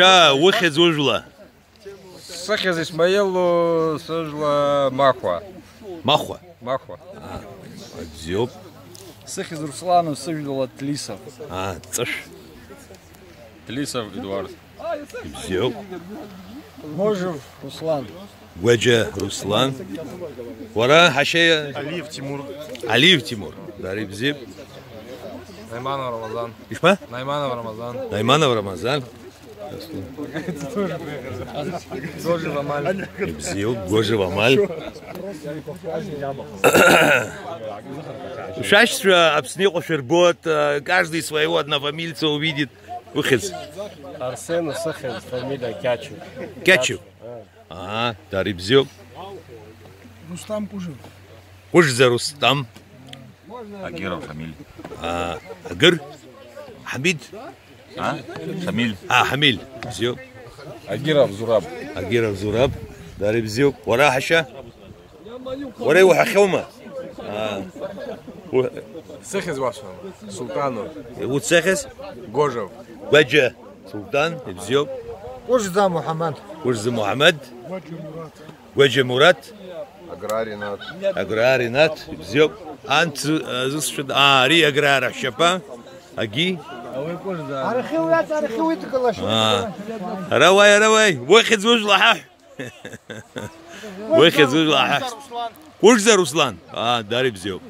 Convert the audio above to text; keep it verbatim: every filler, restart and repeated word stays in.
Ща, ухьыз ужвла? Сыхьыз Исмаил, сыжвла Махва. Махва? Махва. А, бзиупӏ. Сыхьыз Руслан, сыжвла Тлисов. А, цӏыш. Тлисов Эдуард. Бзиупӏ. Гожев Руслан. Гваджа Руслан. Уара, хӏащея? Алиев Тимур. Алиев Тимур. Дари бзиупӏ. Найманов Рамазан. Ишпа? Найманов Рамазан. Найманов Рамазан. Гожев Амаль. Бзиупӏ, Гожев Амаль. Шващ шва Апсны къушвырбот, э, каждый своего однофамильца увидит. Ухьыз? Арсен, сыхьыз, фамилия Кячев. Кячев. А, дари бзиупӏ. Рустам Кужев. Кужза Рустам. Агиров Шамиль. А, Агир? Хамид? А? Шамиль. А, Хамиль. Бзиупӏ. Агиров Зураб. Агиров Зураб. Дари бзиупӏ. Уара, хӏаща? Уара йухӏвахьума? А. У- Сыхьыз уасхӏвама? Султанов. Уыцӏа сыхьыз? Гожев. Гваджа Султан, бзиупӏ. Кужза Мухӏаммад. Кужза Мухӏаммад. Гваджа Мурат. Аграрий Ринат. Аграрий Ринат, бзиупӏ. Ант, э, зысшвид, а, ари Аграрий ахӏвшапӏа. Аги? Арахьы уыцӏа, арахьы уыцӏа калаш. А. Аравай, аравай. Уыхьыз ужвла хӏахӏв. Уыхьыз ужвла хӏахӏв. Кужза Руслан. А, дари бзиупӏ.